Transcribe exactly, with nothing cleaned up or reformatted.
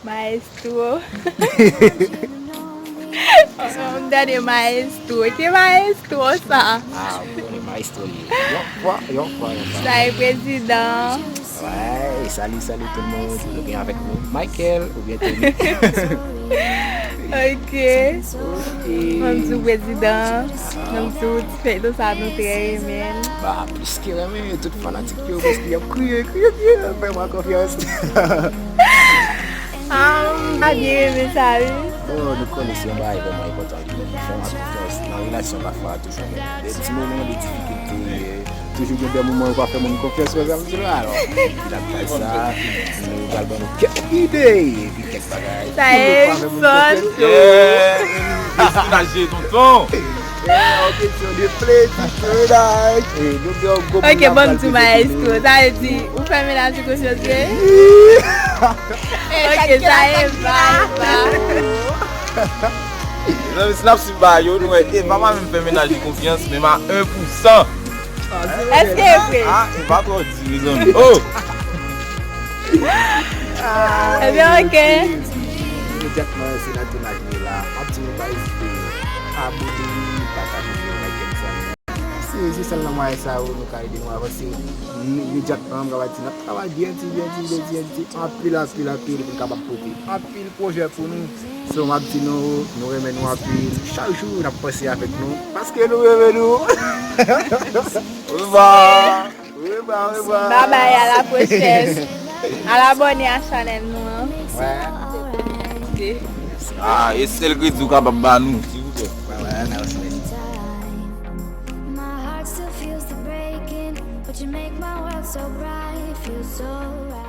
Maestro. M tande maestro. Ki maestro sa? Ah, ou konnen maestro li. Yon fwa, yon fwa, yon fwa. Sa e prezidan. Wey, salut, salut tout le monde. Nou gen avèk nou Michael oubyen Tony. Ok. Mwen di w prezidan. Mwen di w ti fèy sa nou trè renmen. Ba, plis ke renmen, tout fanatik yo, paske y ap kriye, kriye, kriye, fè mwen konfyans. Ah, m pa byen renmen sa wi. Bon, nou konnen se yon bagay vrèman enpòtan. Fè mwen konfyans nan relasyon pafwa toujou gen de ti moman de difikilte, toujou gen de moman yo pa fè moun konfyans, wè sa m di la. Alò, epi la kay sa, nou pral ban nou kèk ide, epi kèk bagay. Sa e fun. Yeah, Messi naje tonton. An kesyon de plezi, menaj. E nou gen yon gwo Ok, bon, m di maestro. Sa vle di, ou fè menaj ou konfyans vre? Ok, sa e vibe la. Mezanmi, si n ap swiv bagay yo, nou wè Eva pa menm fè menaj li konfyans, menm a en pou san. Èske e vre? Ah, Eva twò di, mezanmi. Oh! Ebyen, ok. Imedyatman, se nan tounaj nou la. M ap di nou pa ezite abone, pataje videyo, like, mezanmi. Se, se sèl nan mwayen sa yo nou ka ede nou avanse. Imedyatman, m kapab di n ap travay byen di, byen di, byen di, byen di, anpil, anpil, anpil pou n kapab pote anpil pwojè pou nou. So, m ap di nou, nou renmen nou anpil. Chak jou, n ap panse avèk nou. Paske nou renmen nou. Orevoir. Orevoir, orevoir. Bye bye, à la prochaine. Al abòne a chanèl nou an. Wè. Ah, e sèl kredi ou kapab ba nou, silvouplè. Wè, wè, mèsi, mèsi. My heart still feels the breaking, but you make my world so bright, feel so right.